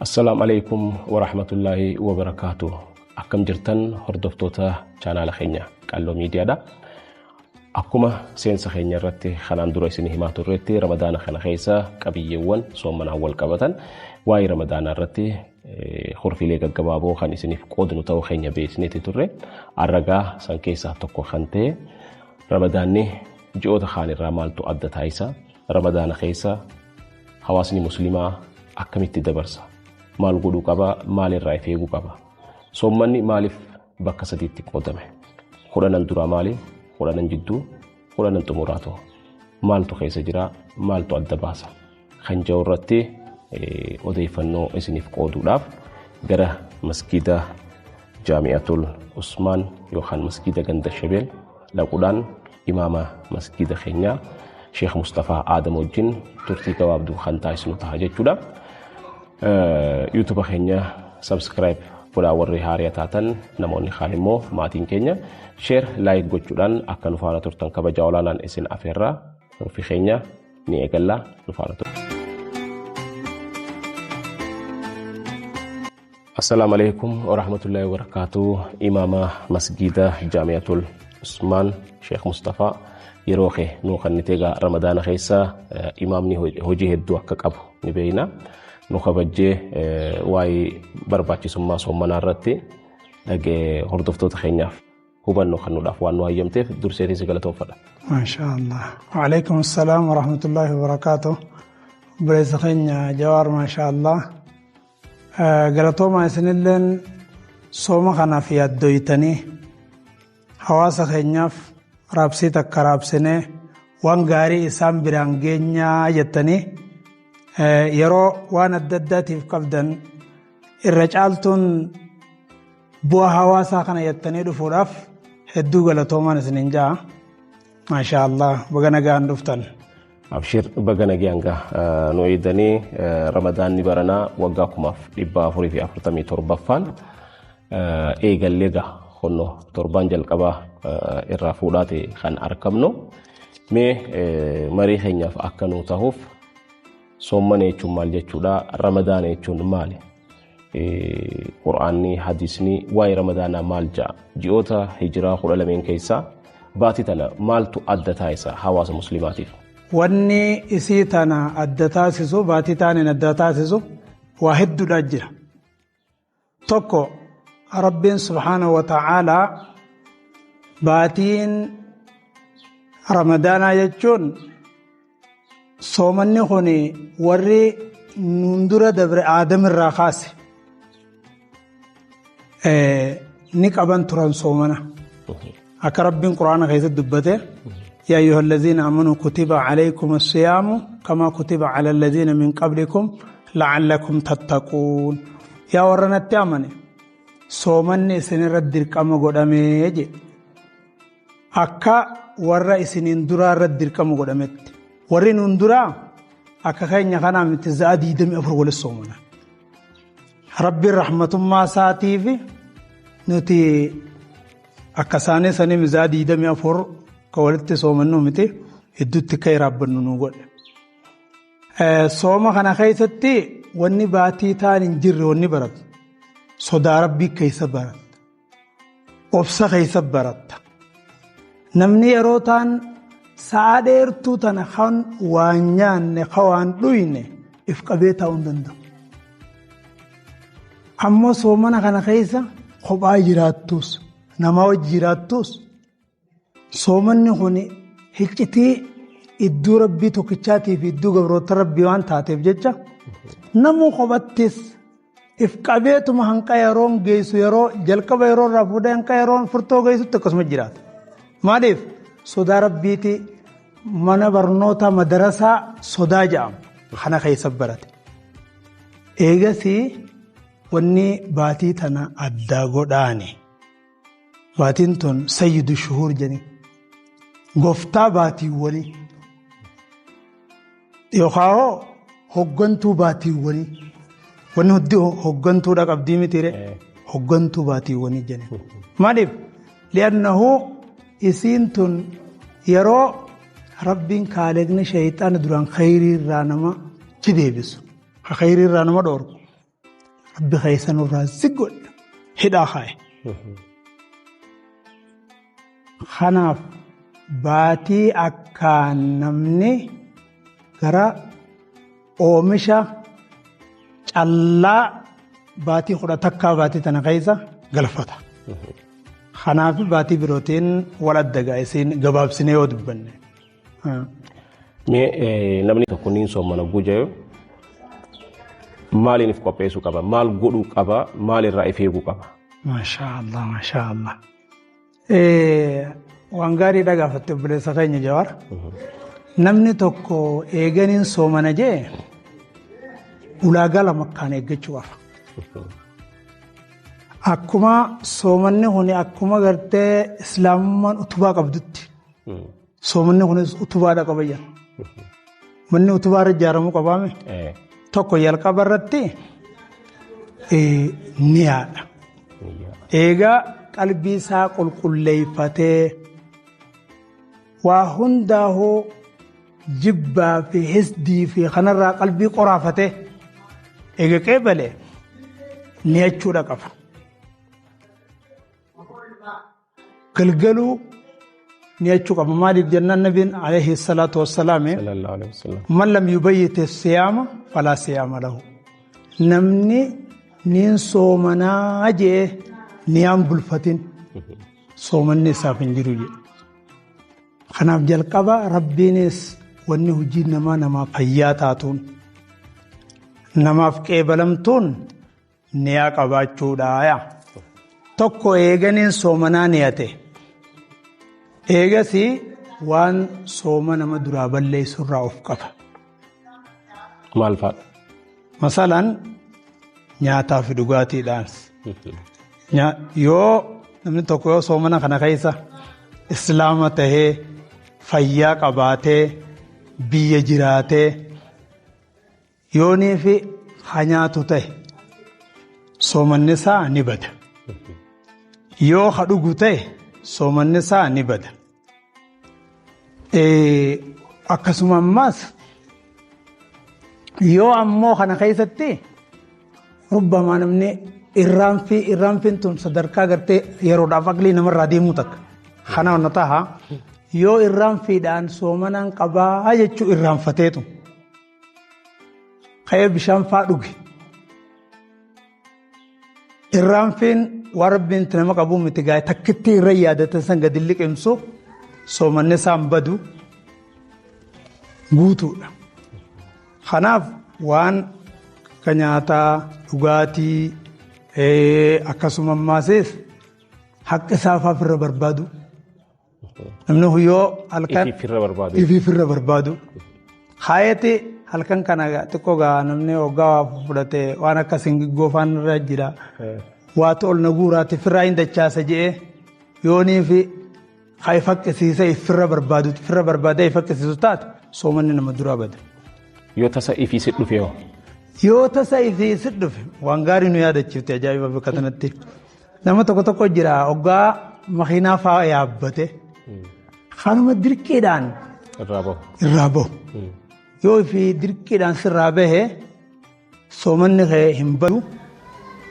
Assalaamu alaikum warahmatullaahi wabarakaatu. Akkam jirtan hordoftoota chaanaala keenya Qalloo Miidiyaadha. Akkuma seensa keenya irratti kanaan dura isin himaa turretti, Ramadaana kana keessa qabiyyeewwan soommanaan wal qabatan waa'ee Ramadaanaa irratti horfiilee gaggabaaboo kan isiniif qoodnu ta'uu keenya beeksisneeti turre. Arragaa san keessaa tokko kan ta'e, Ramadaanni ji'oota kaan irraa maaltu adda taasisa? Ramadaana keessa hawaasni musliimaa akkamitti dabarsa? Maal godhuu qaba? Maalirraa of eeguu qaba? Soommanni maaliif bakka sadiitti qoodame? 10n duraa maali? 10n jidduu, 10n xumuraatu maaltu keessa jira? Maaltu adda baasa? Kan jiru irratti odeeffannoo isiniif qooduudhaaf gara masgiida Jaami'atul Usmaan yookaan masgiida Ganda Shabeel dhaquudhaan imaama masgiida keenyaa Sheekh Mustafaa Aadam wajjin turtii gabaabduu kan taasisnu ta'a jechuudha. YouTube keenya subscribe godhaa warri haariyaa taatan, namoonni kaan immoo maatiin keenya share, like gochuudhaan akka nu faana turtan kabajaa olaanaan isin afeerraa. Turtii keenya ni eegallaa, nu faana tura. Assalaamu alaikum warahmatullahi wabarakatuh. Imaama masgiida Jaami'atul Usmaan Sheekh Mustafaa, yeroo kee nuu kennite egaa Ramadaana keessa imaamni hojii hedduu akka qabu ni beekna. Nu kabajjee waa'ee barbaachisummaa soommanaa irratti dhagee hordoftoota keenyaaf hubannoo kennuudhaaf waan nu hayyamteef durseetiin si galatoomfadha. Maashaa Allah. Waalaikum assalaam wa rahmatullahi wa barakaatuh. Obboleessa keenya Jawaar, maashaa Allah. Galatoomaa, isinilleen sooma kanaaf yaaddoytanii hawaasa keenyaaf raabsii takka raabsinee waan gaarii isaan biraan geenyaa jettanii yeroo waan adda addaatiif qabdan irra caaltuun bu'aa hawaasaa kana jettanii dhufuudhaaf hedduu galatoomaan isinin ja'a. Maashaa Allah, baga nagaan dhuftan. Abshir, baga nagaan gaa nu eedanii. Ramadaanni baranaa waggaa 1447ffaan eegallee gaa honnoo torbaan jalqabaa irraa fuudhaate kan argamnu. Mee marii keenyaaf akka nu tahuuf, soommana jechuun maal jechuudha? Ramadaana jechuun maali? Qur'aanni, hadiisni waa'ee Ramadaanaa maal ja'a? Ji'oota hijiraa 12 keessaa baatii tana maaltu adda taasisa hawaasa musliimaatiif? Wanni isii tana adda taasisu, baatii taaniin adda taasisu, waa hedduudha jira. Tokko, Rabbiin subhaanahu wa ta'aalaa baatiin Ramadaanaa jechuun soomanni kun warri nuun dura dabre Aadam irraa kaase ni qaban turan soomana. Akka Rabbiin Quraana keessatti dubbate, يا أيها الذين آمنوا كتب عليكم الصيام كما كتب على الذين من قبلكم لعلكم تتقون. Yaa warra natti amane, soomanni isinirra dirqama godhamee je, akka warra isiniin duraa irra dirqama godhametti. Warri nuun duraa akka keenya kanaa miti, za'a 24 walis soomana. Rabbiin rahmatummaa isaatiif nuti akka isaanii sanii za'a 24 ka walitti soomannu miti, hedduutti akka raabbannu nu godhe. Sooma kana keessatti wanni baatii ta'an hin jirre wanni baratu. Sodaa Rabbii keessa baratta. Obsa keessa baratta. Namni yeroo ta'an sa'a dheertuu tana kan waan nyaanne, kan waan dhuyne if qabee taa'uu hin danda'u. Ammoo soomana kana keessa kophaa jiraattus, namaa wajji jiraattus, soomanni kun hiccitii iddoo Rabbii tokkichaatii fi iddoo gabroota Rabbii waan taateef jecha namuu kophattis if qabeetuma hanqa yeroon geessu, yeroo jalqaba yeroo irraa fuudhee hanqa yeroon furtoo geessutti akkasuma jiraata. Maaliif? Sodaa Rabbiiti. Mana barnoota madarasaa sodaa jedhamu kana keessa barate. Eegasii wanni baatii tana addaa godhaani. Baatiin tun sayyidu shuhuur jedhani. Gooftaa baatiiwwanii. Yookaan hoo hoggantuu baatiiwwanii. Wanni hundi hoggantuudha qabdii mitiire. Hoggantuu baatiiwwanii jedhani. Maaliif? Li'annahu isiin tun yeroo Rabbiin kaaleqni shayxaana duraan khayrii irraa nama ci deebisu. Khayrii irraa nama dhoorku. Rabbi keessa nurraa ziggodha. Hidhaa kaaye. Kanaaf baatii akkaan namni gara oomisha callaa baatii 11 baatii tana keessa galfata. Kanaaf baatii birootiin wal adda gaa isiin gabaabsinee yoo dubbanne. Mee namni tokko niin soomana gujee maaliin if qopheessuu qaba? Maal godhuu qaba? Maal irraa if eeguu qaba? Maashaa Allah, maashaa Allah. Waan gaariidha gaafatte obboleessa keenya Jawaar. Namni tokko eeganiin soomana jee ulaagaa lama akkaan eeggachuu qaba. Akkuma soomanni kun akkuma gartee islaamummaan utubaa qabdutti soomanni kunis utubaadha qaba jedha. Manni utubaa irra ijaaramuu qabaame tokko jalqaba irratti niyaadha. Eegaa qalbii isaa qulqulleeffatee waa hundaahuu jibbaa fi hisdii fi kanarraa qalbii qoraafatee eega qeebale niyachuudha qaba. Galgaluu niyachuu qaba. Maaliif jennaan nabiin alayhi salaatu wassalaam Sallallahu alaihi wasallam. man lam yubayyit siyaama falaa siyaama lahu. Namni niin soomanaa jee niyaan bulfatin soomanni isaaf hin jiru jedhe. Kanaaf jalqaba Rabbiinis wanni hojii namaa namaaf fayyaa taatuun namaaf qeebalamtuun niyaa qabaachuudha. Tokko eeganiin soomanaa niyate. Eegasii waan sooma nama duraa balleessurraa of qaba. Maal fa'a? Masalan nyaataa fi dhugaatiidhaan. Yoo namni tokko yoo soomana kana keessa islaama tahee fayyaa qabaatee biyya jiraatee yoonii fi ha nyaatu ta'e soomanni isaa ni bada. Yoo ha dhugu ta'e soomanni isaa ni bada. Akkasuma ammaas yoo ammoo kana keessatti rubbamaa namni irraanfiin tun sadarkaa gartee yeroodhaaf aqlii namarraa deemuu takka. Kana wanna taha yoo irraanfiidhaan soomanaan qabaa jechuu irraanfateetu ka'ee bishaan faa dhuge. Irraanfiin waan rabbiin itti nama qabuu miti gaa'e takkitti irra yaadatan san gadi liqimsu soomanni isaan badu guutuudha. Kanaaf waan akka nyaataa, dhugaatii akkasuma ammaasis haqa isaa fa'aa ofirra barbaadu. Namni yoo halkan Ifiif irra barbaadu. Ifiif irra barbaadu. Haayati halkan kana xiqqoo gaa namni waggaa waa fudhate waan akka singiggoo faan irra jira. Waatu ol na guuraati firraa hin dachaasa je'ee yoonii fi haa ifaqqisiisee ifirra barbaadu ifirra barbaadee ifaqqisiisu taate soomanni nama duraa bada. Yoo tasa ifii si dhufe hoo? Yoo tasa ifii si dhufe waan gaarii nu yaadachiifte ajaa'iba bakka kanatti. Nama tokko tokko jira hoggaa makiinaa faa yaabbate kanuma dirqiidhaan Irraa bahu. Irraa bahu. Yoo ifii dirqiidhaan sirraa bahe soomanni kee hin badu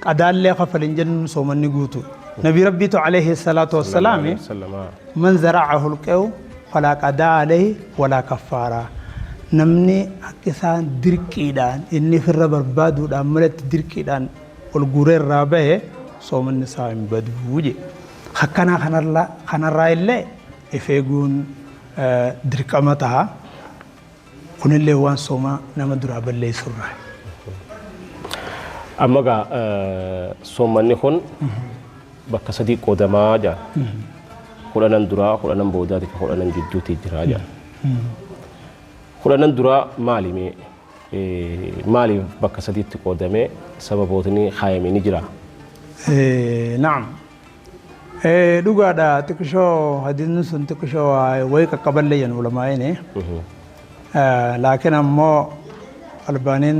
qadaallee kafal hin jennu soomanni guutu. Nabi Rabbiitu alayhi salaatu wassalaam man zara'ahu alqe'u falaa qadaa alayhi walaa kaffaaraa. Namni akka isaan dirqiidhaan inni ofirra barbaaduudhaan malatti dirqiidhaan ol guuree irraa bahe soomanni isaa hin badu jedhe. Akkanaa kanarraa illee if eeguun dirqama ta'a. Kunillee waan sooma nama duraa balleessurraa. Amma gaa soommanni kun bakka sadii qoodamaa jira. Kudhanan duraa, kudhanan boodaatii fi kudhanan jidduutii jira jira. Kudhanan duraa maali mee? Maaliif bakka sadiitti qoodamee sababootni kaayame ni jira? Naam. Dhugaadha xiqqishoo hadiisni sun xiqqishoo wayii qaqqaballee jennu ulamaa'ini. Laakiin ammoo Albaaniin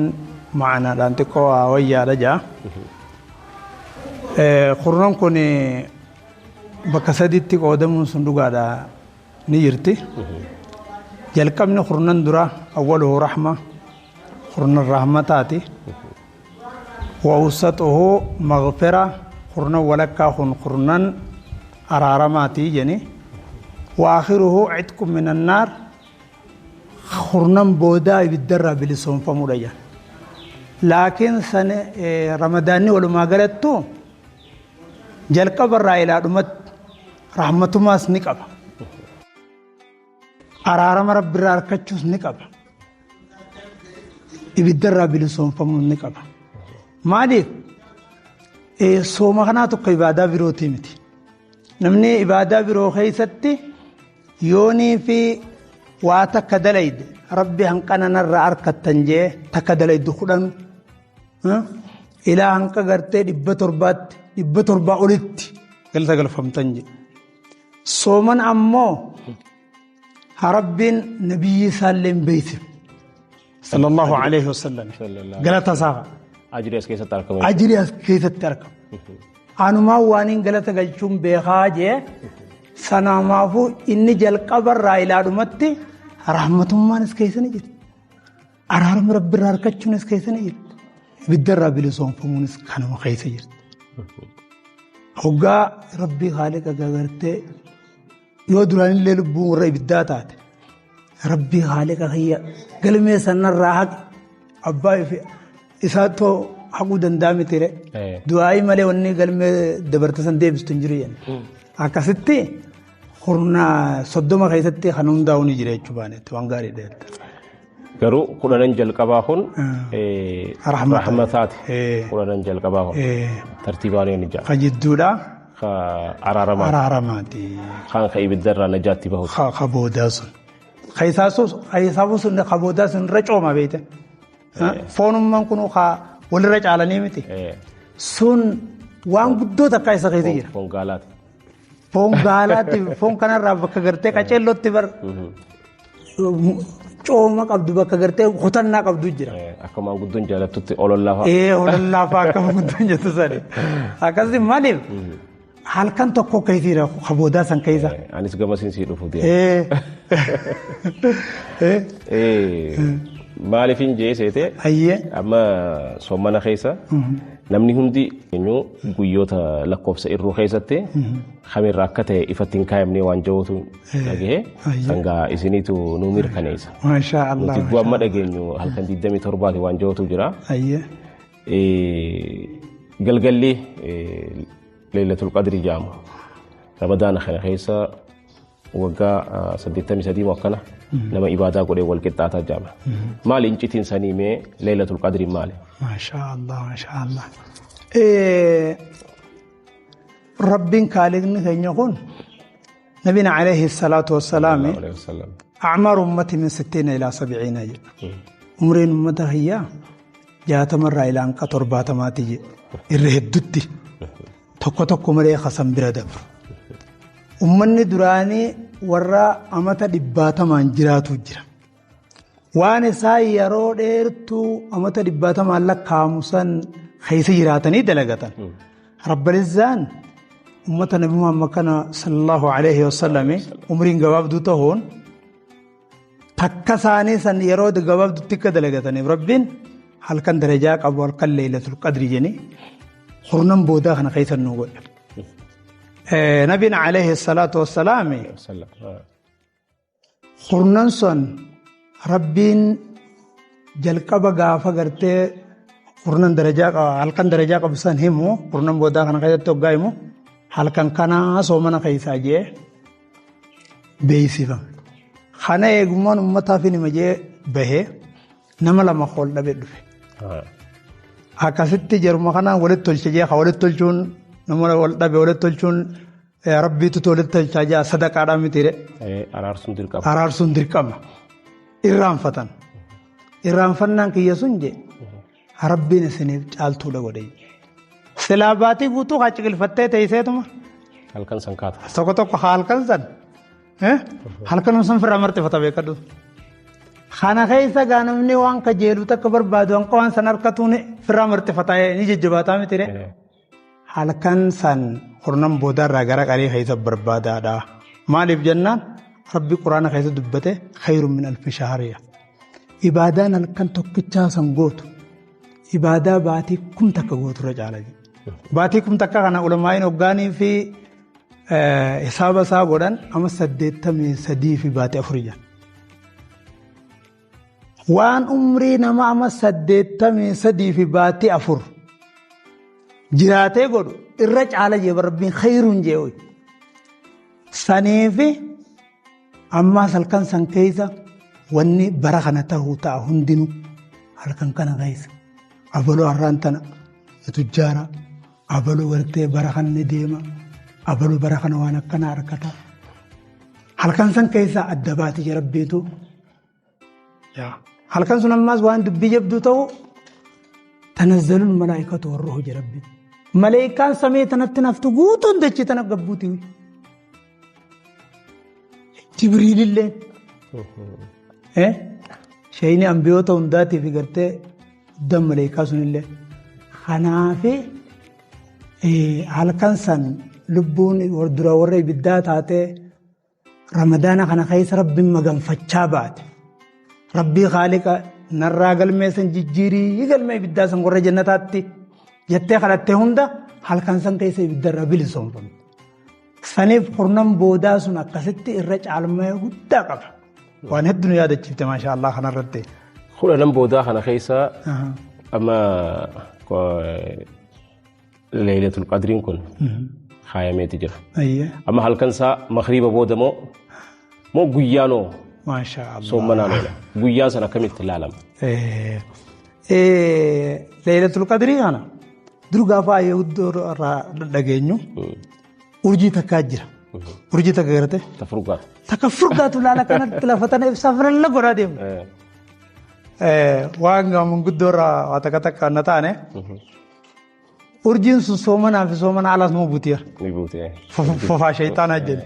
ma'anaadhaan xiqqoo wayyaadha jaa. Kurnan kun bakka sadiitti qoodamuun sun dhugaadha ni jirti. Jalqabni kurnan dura awwaluhu rahma kurnan rahmataati. Wa awsatuhu maghfira kurnan walakkaa kun kurnan araaramaati jeni. Wa akhiruhu itqun minan naar kurnan boodaa ibiddarraa bilisoomfamuudha jedhan. Laakiin san ramadaanni walumaa galattu jalqabarraa ilaa dhumatti rahmatumaas ni qaba. Araarama rabbirraa argachuus ni qaba. Ibiddarraa bilisoomfamuus ni qaba. Maaliif? Sooma kanaa tokko ibaadaa birootii miti. Namni ibaadaa biroo keessatti yoonii fi waa takka dalayde rabbi hanqana narraa harkattan jee takka dalaydu 10 ilaa hanqa gartee 700tti 700 olitti galata galfamtan jee. Sooman ammoo rabbiin nabiyyi isaallee hin beeksifne. Sallallahu alaihi wasallam. Galata isaa. Ajiri as keessatti argama. Ajiri as keessatti argama. Anumaa waan hin galata galchuun beekaa jee sanamaafuu inni jalqabarraa ilaa dhumatti rahmatummaan as keessa ni jirti. Araarama rabbirraa argachuun as keessa ni jirti. Ibiddarraa bilisoomfamuunis kanuma keessa jirti. Hoggaa rabbii haaliqa gagartee yoo duraanillee lubbuun warra ibiddaa taate rabbii haaliqa kiyya galmee sanarraa haqi abbaa isaatoo haquu danda'a miti re. Du'aayii malee wanni galmee dabarte san deebistu hin jiru jenna. Akkasitti kurna 30 keessatti kan hundaa'u ni jira jechuu baanetti waan gaarii dha. Garuu 10 jalqabaa kun rahmataati. 10 jalqabaa kun tartiibaan ni jira. Ka jidduudha. Ka araaramaati. Araaramaati. Kan ka ibiddarraa najaatti bahu. Ka boodaa sun. Ka sun ka boodaa sun irra cooma beekte. Foonummaan kun ka walirra caalanii miti. Sun waan guddoo takka isa keessa jira. Foon gaalaati. Foon gaalaati foon kanarraa bakka gartee qaceellootti bar cooma qabdu bakka gartee kutannaa qabdu jira. Akka maanguddoon jaalattutti olollaafaa. Olollaafaa akka maanguddoon jettu sani. Akkasii maaliif halkan tokko keessa jira ka boodaa san keessa. Anis gamasiin sii dhufu deema. Maaliif hin jee seete amma soomana keessa namni hundi guyyoota lakkoofsa irruu keessatti kamirra akka ta'e ifatti hin kaayamne waan jiruutu dhagahe sangaa isiniitu nu mirkaneessa. Maashaa Allah. Nuti amma dhageenyu halkan 27 waan jiruutu jira. Galgalli Lailatul Qadri jedhamu Ramadaana kana keessa waggaa 83 akkana nama ibaadaa godhee wal qixxaataa jedhama. Maali incitiin sanii mee Lailatul Qadri maali? Maashaa Allah, maashaa Allah. Rabbiin kaaliqni keenya kun nabiin alayhi salaatu wassalaam أعمار أمتي من 60 إلى 70 jedha. Umriin uummata kiyyaa 60 irraa ilaa hanqa 70 jedha. Irra hedduutti tokko tokko malee kasan bira dabru. Uummanni duraanii warra amata 100 jiraatu jira. Waan isaa yeroo dheertuu amata 100 lakkaa'amu san keessa jiraatanii dalagatan. Rabbalizzaan uummata Nabi Muhammad kana sallallahu alaihi wasallam umriin gabaabduu ta'uun takka isaanii san yeroo gabaabduutti akka dalagataniif Rabbiin halkan darajaa qabu halkan Lailatul Qadri jedhanii kurnan boodaa kana keessa nu godhe. Nabiin alayhi salaatu wassalaam kurnan sun Rabbiin jalqaba gaafa gartee kurnan darajaa halkan darajaa qabu san himu kurnan boodaa kana keessatti hoggaa himu halkan kanaa soomana keessaa jee beeksifame. Kana eegummaan uummataaf hima jee bahee nama lama kool dhabee dhufe. Akkasitti jaruma kanaan walitti tolche jee walitti tolchuun nama wal dhabe walitti tolchuun rabbiitu walitti tolchaa jaa sadaqaadhaan miti re. Araarsuun dirqama. Araarsuun dirqama. Irraanfatan. Irraanfannaan kiyya sun jee rabbiin isiniif caaltuudha godhe. Silaa baatii guutuu haa ciqilfattee teesseetuma. Halkan san kaata. Tokko tokko halkan san halkan san firraa marxifata beekadhu. Kana keessa gaa namni waan kajeelu takka barbaadu hanqa waan san harkatuun firraa marxifata ni jajjabaataa miti re. Halkan san kurnan boodarraa gara qarii keessa barbaadaadha. Maaliif jennaan Rabbi quraana keessa dubbate khayru min alfi shahriya. Ibaadaan halkan tokkichaa san gootu ibaadaa baatii kum takka gooturra caala. Baatii kum takka kana ulamaa'iin hoggaanii fi hisaaba isaa godhan amma 83 fi baatii 4 jedhan. Waan umrii nama amma 83 fi baatii 4 jiraatee godhu irra caala jee Rabbiin khayruun jee hoy. Saniifi ammaas halkan san keessa wanni bara kana ta'uu ta'a hundinuu halkan kana keessa. Abaloo har'aan tana tujjaara abaloo gartee bara kana ni deema abaloo bara kana waan akkana harkata. Halkan san keessa adda baati jee Rabbiitu. Halkan sun ammaas waan dubbii jabduu ta'u tanazzalul malaayikatu warruuhu jee Rabbiin. Malaayikaan samii tanatti naftu guutuun dachee tana gabbuuti. Jibriilillee shayini ambiyoota hundaatii fi gartee guddaan malaayikaa sunillee. Kanaafi halkan san lubbuun dura warra ibiddaa taatee ramadaana kana keessa Rabbiin maganfachaa baate. Rabbii Khaaliqa narraa galmee san jijjiirii galmee ibiddaa san warra jannataatti jettee kadhattee hunda halkan san keessa ibiddarraa bilisoomfamte. Saniif kurnan boodaa sun akkasitti irra caalmaa guddaa qaba. Waan hedduu nu yaadachiifte maasha Allah kanarratti. Kudhanan boodaa kana keessa amma Laylatul Qadriin kun kaayameeti jira. Amma halkan isaa magriiba booda moo moo guyyaanoo Maasha Allah. Soommanaan oola. Guyyaan sana akkamitti ilaalama? Laylatul Qadrii kana dur gaafa ayyuu irraa dhageenyu urjii takkaa jira. Urjii takka gartee? Ta furgaatu. Takka furgaatu laala kanatti lafa tana ibsaa filalla godhaa deemu. Waan manguddoo irraa waa takka takka na taane. Urjiin sun soomanaa fi soomana alaas moo buutiira. Ni buutee. Fofaa shayxaanaa jedhe.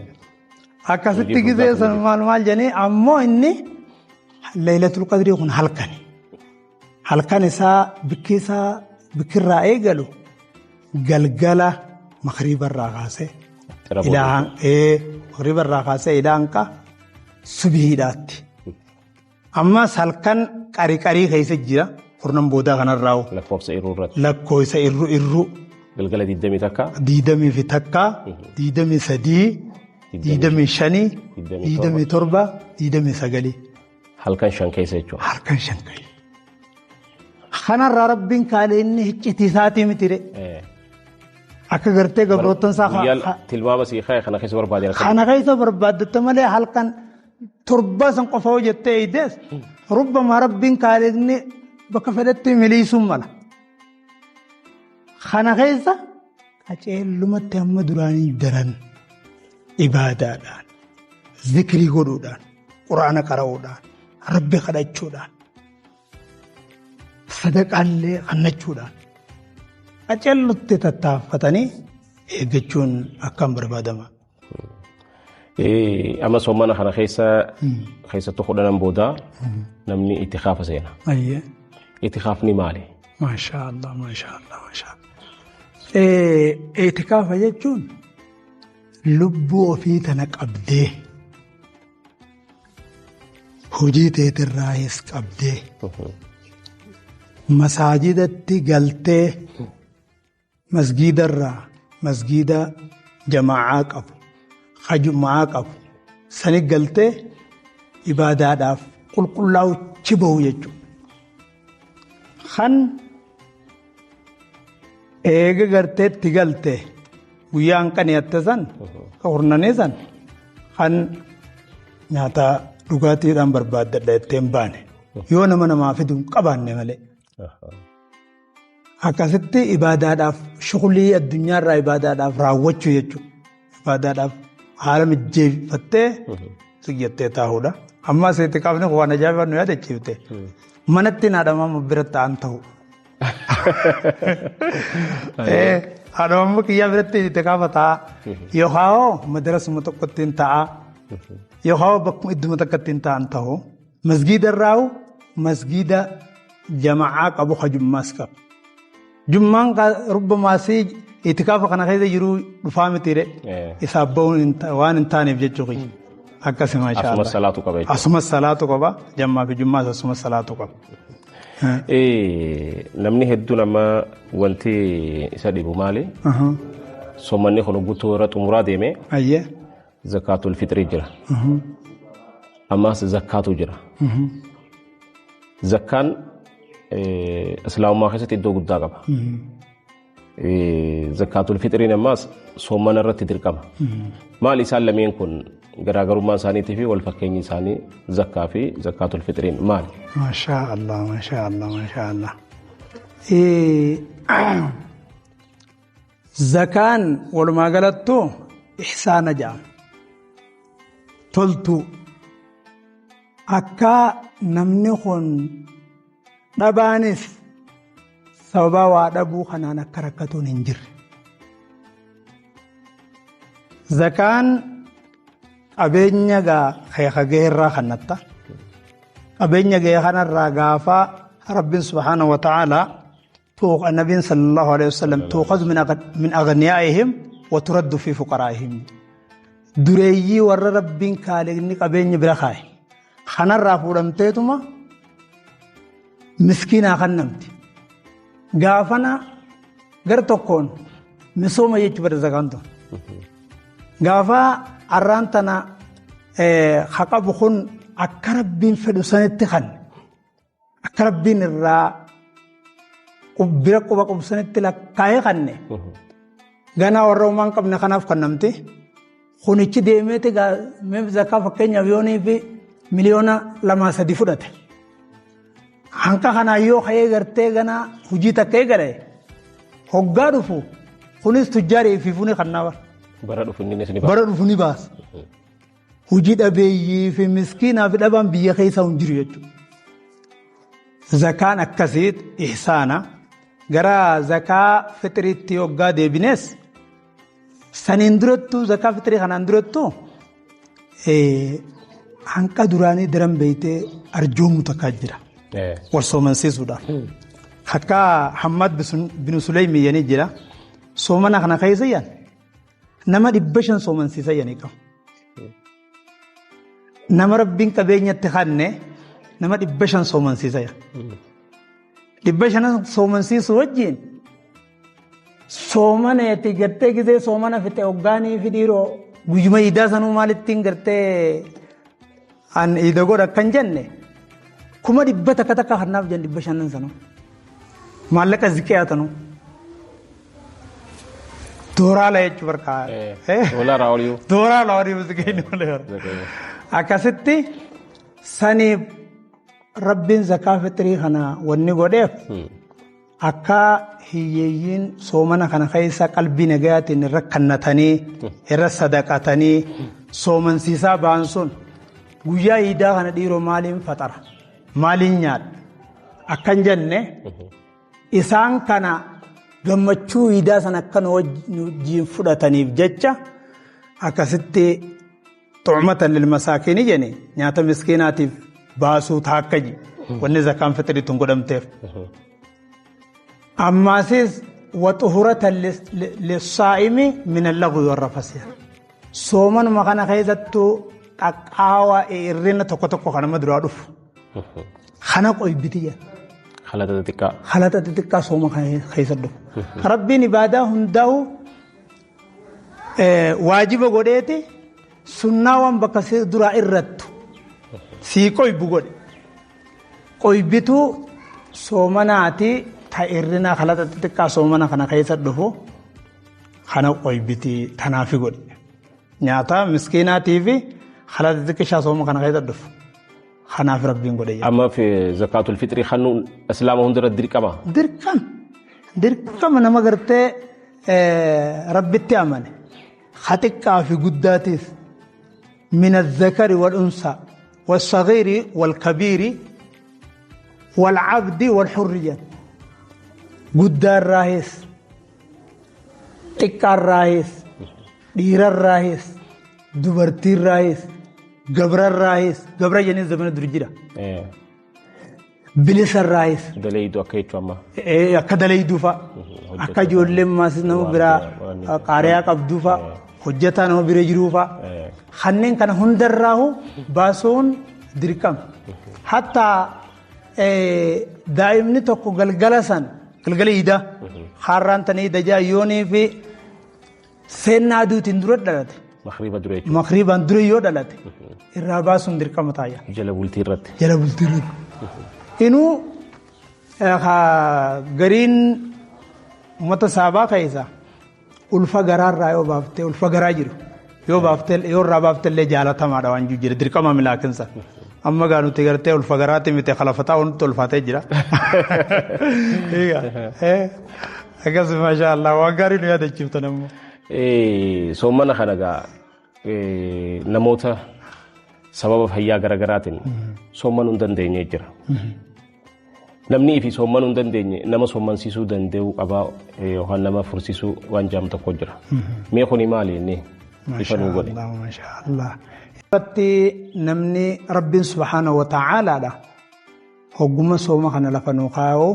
Akkasitti gisee sun maal maal jedhanii ammoo inni Laylatul Qadrii kun halkani. Halkan isaa bikki isaa bikkirraa eegalu galgala magriibarraa kaasee magriibarraa kaasee ilaa hanqa subiidhaatti. Ammas halkan qarii qarii keessa jira kurnan boodaa kanarraa. Lakkoofsa irruu irratti. Lakkoofsa irruu irruu. Galgala 21. 21, 23, 25, 27, 29. Halkan shan keessa jechuudha. Halkan shan keessa. Kanarraa Rabbiin kaalee inni hiccitii isaatii miti re. Akka gartee gabroottan isaa. Guyyaan tilmaama sii ka'e kana keessa barbaade. Kana keessa barbaaddatta malee halkan torba san qofa hojjettee eeyidees rubbama Rabbiin kaalee inni bakka fedhetti miliisuun mala. Kana keessa qaceellumatti amma duraanii daran ibaadaadhaan zikrii godhuudhaan quraana qara'uudhaan Rabbi kadhachuudhaan sadaqaallee kennachuudhaan qaceellutti tattaaffatanii eeggachuun akkaan barbaadama. Amma soomana kana keessa keessattuu kudhanan booda namni itikaafa seena. Itikaafni maali? Maasha Allah, maasha Allah, maasha Allah. Itikaafa jechuun lubbuu ofii tana qabdee hojii teetirraayis qabdee masaajidatti galtee masgiidarraa masgiida jamaa'aa qabu hajumaa qabu sani galtee ibaadaadhaaf qulqullaa'uchi bahu jechuudha. Kan eega garteetti galte guyyaa hanqaniyatte san hurnanii san kan nyaata dhugaatiidhaan barbaaddadha jettee hin baane yoo nama namaa fidu hin qabaanne malee. Akkasitti ibaadaadhaaf shughulii addunyaarraa ibaadaadhaaf raawwachuu jechuudha. Ibaadaadhaaf haala mijeeffattee siyyattee taa'uudha. Amma asitti qaafni waan ajaa'ibaa nu yaadachiifte. Manatti naadhama bira ta'an ta'u. Haadha amma kiyyaa biratti itikaafa ta'a. Yookaan hoo madarasuma tokkotti hin ta'a. Yookaan hoo bakkuma idduma takkatti hin ta'an ta'u. Masgiida irraa masgiida jama'aa qabu ka jummaas qaba. Jummaan rubbumaasii itikaafa kana keessa jiru dhufaa mitiire. Isaaf bahuun waan hin taaneef jechuu kiyya. Akkasuma maashaa Asumas salaatu qaba jechuudha. Asumas salaatu qaba. Jammaa fi jummaas asumas salaatu qaba. Namni hedduun amma wanti isa dhibu maali? Soommanni kun guutuu irra xumuraa deemee zakaatul fixrii jira. Ammas zakkaatu jira. Zakkaan islaamummaa keessatti iddoo guddaa qaba. Zakaatul fixriin ammas soomana irratti dirqama. Maal isaan lameen kun garaagarummaan isaaniitii fi wal fakkeenyi isaanii zakkaa fi zakaatul fixriin maali? Maashaa Allah, maashaa Allah, maashaa Allah. Zakaan walumaa galattuu ihsaana jedhama. Toltuu. Akka namni kun dhabaanis sababa waa dhabuu kanaan akka rakkatuun hin jirre. Zakaan qabeenya gaheerraa kannatta. Qabeenya gahee kanarraa gaafa Rabbiin subhaanahu wa ta'aalaa Nabiin sallallahu alaihi wasallam tuuqazu min aghniyaa'ihim wa turaddu fi fuqaraa'ihim. Dureeyyii warra Rabbiin kaaliqni qabeenya bira kaa'e. Kanarraa fuudhamteetuma miskiinaa kannamti. Gaafana gar tokkoon misooma jechuu bada zakaan tun. Gaafa arraan tana haqabu kun akka Rabbiin fedhu sanitti kan akka Rabbiin irraa bira quba qabu sanitti lakkaa'ee kanne ganaa warra uumaan qabne kanaaf kannamti. Kunichi deemeeti zakaa fakkeenyaaf yoonii fi 2-3 miliyoona fudhate. Hanqa kanaa yoo ka'ee gartee ganaa hojii takka eegale hoggaa dhufu kunis tujjaarii fi fuuni kannaa bara. Bara dhufu inni ni baasa. Bara dhufu ni baasa. Hojii dhabeeyyii fi miskiinaa fi dhabaan biyya keessa hin jiru jechuudha. Zakaan akkasii ihsaana gara zakaa fixiriitti hoggaa deebines saniin durattuu zakaa fixrii kanaan durattuu hanqa duraanii daran beeytee arjoomu takkaa jira. Wal soomansiisuudhaaf. Akka Hammaad bin Suleymi yanii jira. Soomana kana keessa yan nama 500 soomansiisa yanii qabu. Nama Rabbiin qabeenyatti kanne nama 500 soomansiisa yan. 500 soomansiisu wajjin soomaneeti gartee gizee soomana fixe hoggaanii fi dhiiroo guyyuma iidaa sanuu maalittiin gartee an iida godha akkan jenne 100,000 takka kannaaf jen 500 sanuu maallaqa ziqee hatanuu dooraala jechuu barkaa. Doolaara oliyuu. Dooraala oliyuu ziqee malee. Akkasitti saniif Rabbiin zakaa fixrii kana wanni godheef akka hiyyeeyyiin soomana kana keessa qalbii nagayaatiin irra kannatanii irra sadaqatanii soomansiisaa ba'an sun guyyaa iidaa kana dhiiroo maaliin faxara maaliin nyaadha akkan jenne isaan kana gammachuu iidaa sana akka nu wajjin fudhataniif jecha akkasitti xu'matan lil masaakiini jenne nyaata miskiinaatiif baasuu taakkaji wanni zakaan fixrii tun godhamteef. Ammaasis waxuhuratan lissaa'imi min allagwi warrafasi. Soomanuma kana keessattuu qaqqaawaa irrina tokko tokko kan nama duraa dhufu. Kana qoybiti jedha. Halaxa xixiqqaa. Halaxa xixiqqaa sooma kana keessa dhufu. Rabbiin ibaadaa hundaa'u waajiba godheeti sunnaa waan bakka duraa irrattu sii qoybu godhe. Qoybituu soomanaati ta irrina halaxa xixiqqaa soomana kana keessa dhufu kana qoybiti tanaafi godhe. Nyaata miskiinaatii fi halaxa xixiqqaa sooma kana keessa dhufu. Kanaaf Rabbiin godhe. Amma zakaatul fixrii kannuun islaama hundarra dirqama. Dirqama. Dirqama nama gartee Rabbitti amane. Xixiqqaa fi guddaatiif min azzakari wal unsaa والصغير والكبير والعبد والحرية قدار راهس Xiqqaarraayis, dhiirarraayis, dubartiirraayis, gabrarraayis, gabra jennee zamana dur jira. Bilisarraayis. Daleeyiduu akka jechuu amma. Akka daleeyiduu fa'a. Akka ijoolleen maasis nama biraa qaariyaa qabduu fa'a. Hojjetaa nama bira jiruu fa'a. Kanneen kana hundarraahu baasuun dirqama. Hatta daa'imni tokko galgala san galgala iidaa har'aan tana iida jaayyoonii fi seennaa aduutiin dura dhalate. Makriiba dura jechuudha. Makriibaan dura yoo dhalate irraa baasuun dirqama taaya. Jala bultii irratti. Jala bultii irratti. Inuu gariin uummata saabaa keessa ulfa garaarraa yoo baaftee ulfa garaa jiru yoo baaftee yoo irraa baaftellee jaalatamaadha waan jiru dirqama milaakinsa. Amma gaa nuti gartee ulfa garaatti miti khalafataa wanti ulfaatee jira. Akkas maashaa Allah waan gaarii nu yaadachiiftan ammoo. Soomana kana gaa namoota sababa fayyaa garaagaraatiin soommanuu hin dandeenye jira. Namni ifi soommanuu hin dandeenye nama soommansiisuu danda'uu qabaa yookaan nama fursiisuu waan jedhamu tokko jira. Mee kuni maali inni ifa nuu godhe? Maashaa Allah. Irratti namni Rabbiin subhaanahu wa ta'aalaadha. Hogguma sooma kana lafa nuu kaa'u.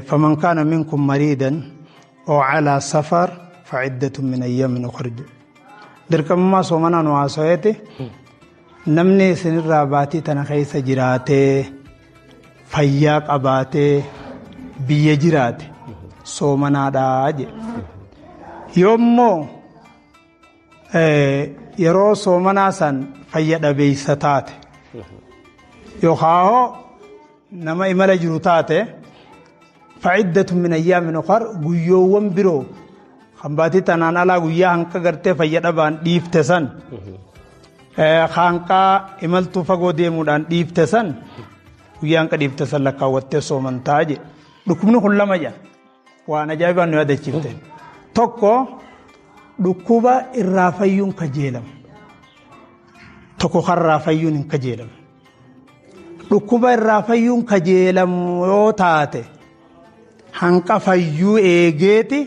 Faman kaana minkum mariidan oo calaa safar faciddatun min ayyaamin ukhra. Dirqamummaa soomanaa nu haasaweeti. Namni isinirraa baatii tana keessa jiraatee fayyaa qabaatee biyya jiraate soomanaadhaa jedhe. Yoommoo yeroo soomanaa san fayya dhabeessa taate yookaan nama imala jiru taate faciddatun min ayyaamin ukhra guyyoowwan biroo kan baatii tanaan alaa guyyaa hanqa gartee fayya dhabaan dhiifte san hanqaa imaltuu fagoo deemuudhaan dhiifte san guyyaa hanqa dhiifte san lakkaawwattee soomantaa jedhe. Dhukkubni kun lama jedha waan ajaa'ibaan nu yaadachiifte. Tokko dhukkuba irraa fayyuun kajeelamu. Tokko karraa fayyuun hin kajeelamu. Dhukkuba irraa fayyuun kajeelamu yoo taate hanqa fayyuu eegeeti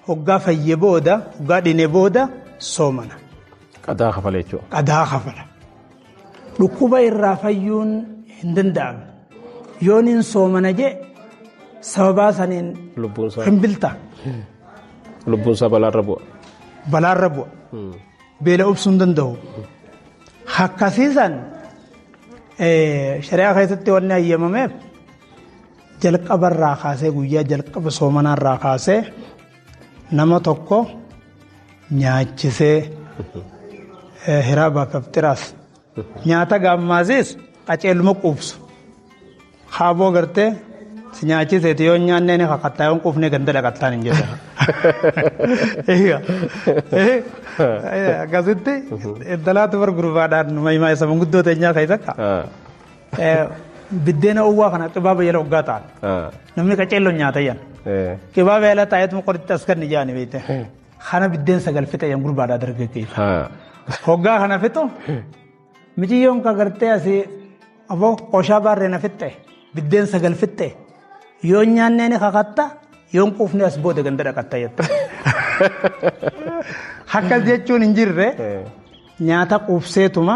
hoggaa fayye booda hoggaa dhine booda soomana. Qadaa kafala jechuudha. Qadaa kafala. Dhukkuba irraa fayyuun hin danda'amne. Yoon hin soomana jee sababaa saniin hin bilta. Lubbuun isaa balaarra bu'a. Balaarra bu'a. Beela obsuu hin danda'u. Akkasiisan shari'aa keessatti wanni hayyamameef jalqabarraa kaasee guyyaa jalqaba soomanaarraa kaasee nama tokko nyaachisee hiraabaa fi aftiraas nyaata gaammaasiis qaceeluma quubsu. Haaboo gartee si nyaachiseeti yoo nyaannee ni kakattaa yoo quufnee ganda dhaqattaan hin jedhu. Akkasitti intalaatu bar gurbaadhaan mayimaa isa manguddoo teenyaa keessa akka biddeena owwaa kana qibaaba jala hoggaa ta'an. Namni qaceelloon nyaata yan. Qibaaba jala taa'eetuma qoritti as kan ijaani beekte. Kana biddeen sagal fixe yan gurbaadhaa dargaggeessa. Hoggaa kana fixu miciyyoon ka gartee asii aboo qoshaa baarree na fixxe biddeen sagal fixxe yoo nyaannee ni kakatta yoo quufne as booda ganda dhaqatta jette. Akkas jechuun hin jirre nyaata quubseetuma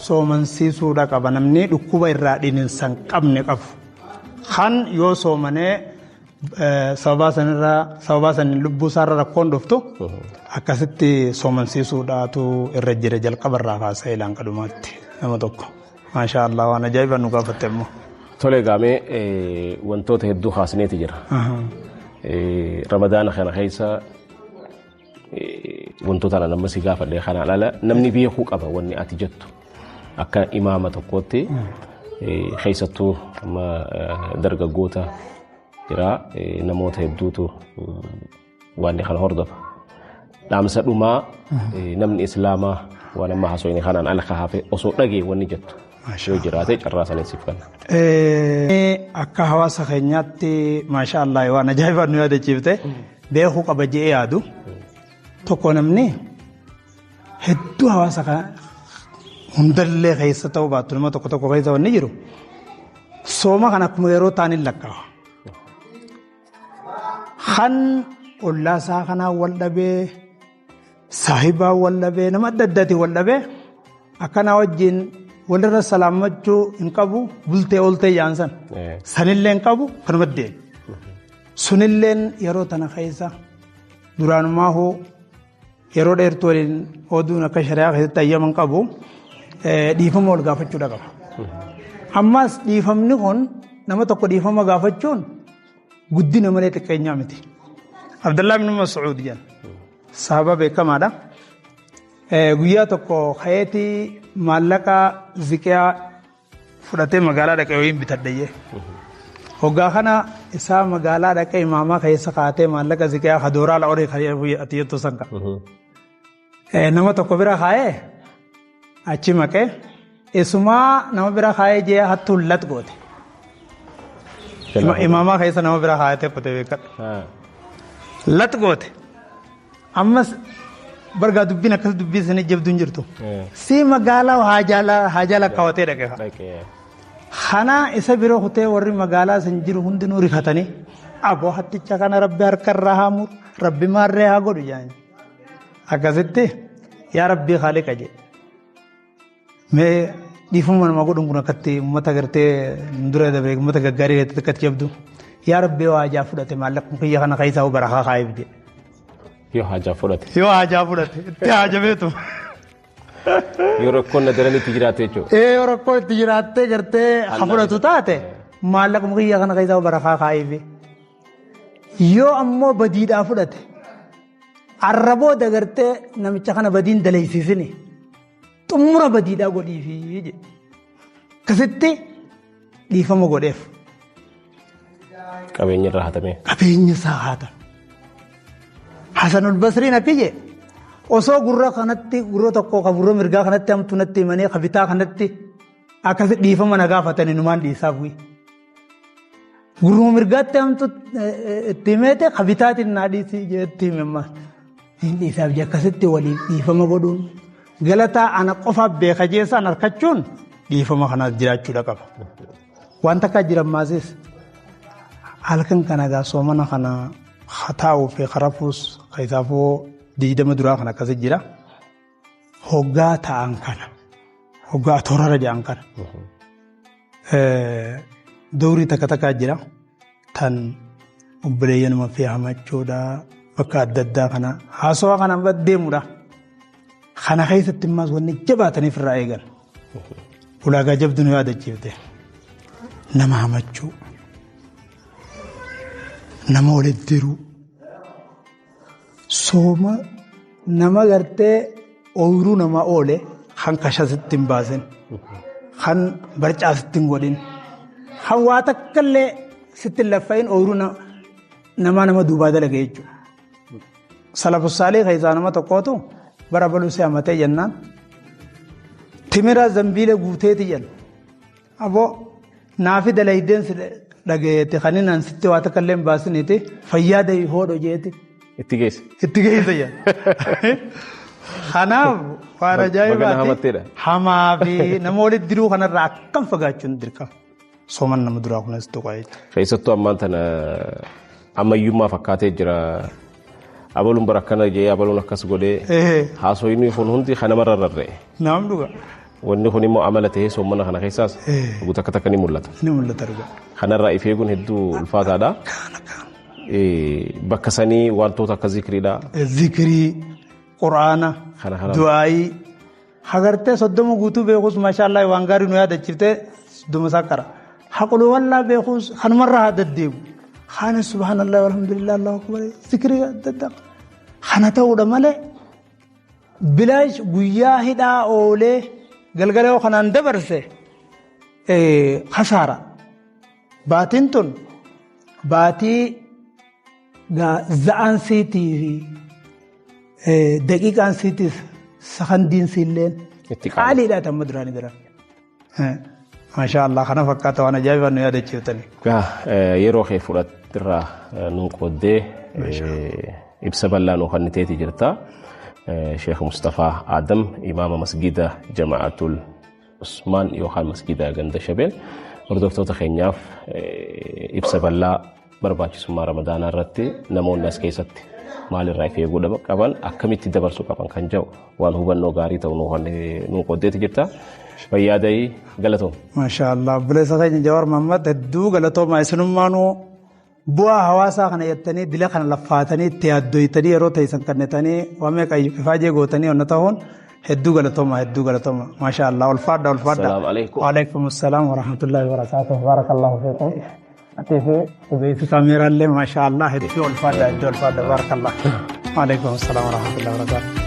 soomansiisuudha qaba namni dhukkuba irraa dhininsa hin qabne qabu. Kan yoo soomanee sababaa sanirraa sababaa saniin lubbuu isaarra rakkoon dhuftu akkasitti soomansiisuudhaatu irra jira jalqabarraa kaasee ilaan qadumaatti nama tokko. Maashaa Allah waan ajaa'iba nu gaafatte immoo. Tole gaamee wantoota hedduu kaasneeti jira. Ramadaana kana keessa wantoota ana nama si gaafadhe kanaan ala namni beekuu qaba wanni ati jettu akka imaama tokkootti keessattuu amma dargaggoota jira namoota hedduutu waan kana hordofa. Dhaamsa dhumaa namni islaamaa waan amma haasofne kanaan ala hafe osoo dhagee wanni jettu yoo jiraate carraa saniin siif kenna. Akka hawaasa keenyaatti maashaa Allah waan ajaa'ibaa nu yaadachiifte beekuu qaba je'ee yaadu tokko namni hedduu hawaasa kana hundallee keessa ta'uu baattu nama tokko tokko keessa wanni jiru sooma kana akkuma yeroo ta'an hin lakkaa'a. Han ollaa isaa kanaa wal dhabee saahibaa wal dhabee nama adda addaatiin wal dhabee akkanaa wajjin walirra salaammachuu hin qabu bultee ooltee yaansan. Sanillee hin qabu kanuma deemu. Sunilleen yeroo tana keessa duraanumaa hoo yeroo dheertuu waliin oduun akka shari'aa keessatti ayyaman qabu dhiifama wal gaafachuudha qaba. Ammas dhiifamni kun nama tokko dhiifama gaafachuun guddina malee xiqqeenyaa miti. Abdallaa ibn Mas'uud jedhan sahaba beekamaadha. Guyyaa tokko ka'eetii maallaqa ziqiyaa fudhatee magaalaa dhaqee wayiin bitadhayyee. Hoggaa kana isaa magaalaa dhaqee imaamaa keessa kaatee maallaqa ziqiyaa kadooraa la horii ati jettu san qaba. Nama tokko bira kaa'ee achi maqee isumaa nama bira kaa'ee jee hattuun lat goote. Imaamaa keessa nama bira kaa'atee qote beekadha. Lat goote. Ammas bargaa dubbiin akkas dubbii isin jabdu hin jirtu. Si magaalaa haajaa lakkaawatee dhaqee. Kana isa bira kutee warri magaalaa san jiru hundinuu rifatanii aboo hatticha kana rabbi harkarraa haa muru rabbi maarree haa godhu jedhani. Akkasitti yaa rabbii haaliqa jedhe. Mee dhiifama nama godhuun kun akkatti uummata gartee dura dabre uummata gaggaarii keessatti akkatti jabdu. Yaa rabbii yoo haajaa fudhate maallaqni kiyya kana keessaa barakaa kaa'eef jedhe. Yoo haajaa fudhate. Yoo haajaa fudhate itti haajameetu. Yoo rakkoon na daran itti jiraate jechuudha. Yoo rakkoon itti jiraattee gartee ha fudhatu taate maallaqni kiyya kana keessaa barakaa kaa'eef. Yoo ammoo badiidhaa fudhate arrabooda gartee namicha kana badiin daleessisini xumura badiidhaa godhiifi jedhe. Akkasitti dhiifama godheef. Qabeenya irraa hatame. Qabeenya isaa hatame. Hasanul Basriin akka jedhe osoo gurra kanatti gurra tokko ka gurra mirgaa kanatti hamtuu natti himanii ka bitaa kanatti akkasi dhiifama na gaafatanii numaan dhiisaaf bu'e. Gurruma mirgaatti hamtuu itti himeete ka bitaatiin naa dhiisi itti hime ammas. Hin dhiisaaf jee akkasitti waliif dhiifama godhuun galataa ana qofaaf beeka jeesaan harkachuun dhiifama kanaas jiraachuudha qaba. Waan takka jiran maasis halkan kana gaa soomana kana taa'uu fi karafuus keessaafuu 20 duraa kan akkasi jira. Hoggaa ta'an kana hoggaa toorara jedhan kana. Dowrii takka takkaa jira tan obboleeyyanuma fi hamachuudha bakka adda addaa kana haasawaa kana deemudha. Kana keessatti immoo wanni jabaataniif irraa eegan. Ulaagaa jabdu nu yaadachiifte. Nama hamachuu. Nama walitti diruu. Sooma nama gartee ooyiruu namaa oole kan kashasitti hin baasin. Kan barcaasitti hin godhin. Kan waa takka illee sitti hin laffa'in ooyiruu namaa nama duubaa dalage jechuudha. Salafussaalee keessaa nama tokkootu bara baluu si hamatee jennaan timira zambiila guuteeti jenna. Aboo naafi dalaydeen si dhageete kan inni sitti waa takka illee hin baasiniiti fayyaa dayii hoodho jeeti. Itti geesse. Itti geesse jenna. Kanaaf waan ajaa'ibaati. Hamaa fi nama walitti diruu kanarraa akkam fagaachuun dirqama. Sooman nama duraa kunis tuqaa jechuudha. Keessattuu ammaan tana ammayyummaa fakkaatee jira. Abaluun bara akkana jee abaluun akkas godhee haasoyni kun hundi kan namarra rarra'e. Naam dhuga. Wanni kun immoo amala ta'ee soomana kana keessaas guutuu akka takka ni mul'ata. Ni mul'ata dhuga. Kanarraa if eeguun hedduu ulfaataadha. Bakka sanii wantoota akka zikriidha. Zikrii, quraana, du'aayii. Hagartee 30 guutuu beekus maashaallah waan gaarii nu yaadachiiftee 30 isaa qara. Haquluu wallaa beekus kanumarraa haa deddeebu. Kana subhanallah walhamdulillah Allahu akbar zikrii adda addaa. Kana ta'uudha malee bilaash guyyaa hidhaa oolee galgala yoo kanaan dabarse kasaara. Baatiin tun baatii za'aan siitii fi daqiiqaan siitiif sakandiin siilleen qaaliidha tamma duraanii bira. Maashaa Allah kana fakkaata waan ajaa'ibaa nu yaadachiiftanii. Yeroo kee fudhatirraa nuun qooddee ibsa bal'aa nuu kenniteeti jirta. Sheekh Mustafaa Adam imaama masgida Jama'atul Usmaan yookaan masgida Ganda Shabeel hordoftoota keenyaaf ibsa bal'aa Barbaachisummaa Ramadaanaa irratti namoonni as keessatti maalirraa if eeguu qaban, akkamitti dabarsuu qaban kan jedhu waan hubannoo gaarii ta'u nuu qooddeeti jirta. Fayyaa ta'ii, galatoom. Maashaa Allah, obboleessa keenya Jawaar Mahammad, hedduu galatoomaa. Isinummaanuu bu'aa hawaasaa kana jettanii dila kana laffaatanii itti yaaddoytanii yeroo teessan kannetanii waan meeqa ifaajee gootanii onna ta'uun hedduu galatoomaa, hedduu galatoomaa. Maashaa Allah, ulfaadha, ulfaadha. Salaamu alaikum. Waalaikum salaam wa rahmatullahi wa barakaatuh. Barakallahu fiikum. Atii fi ogeessi kaameeraallee maashaa Allah, hedduu ulfaadha, hedduu ulfaadha. Barakallah. Waalaikum salaam wa rahmatullahi wa barakaatuh.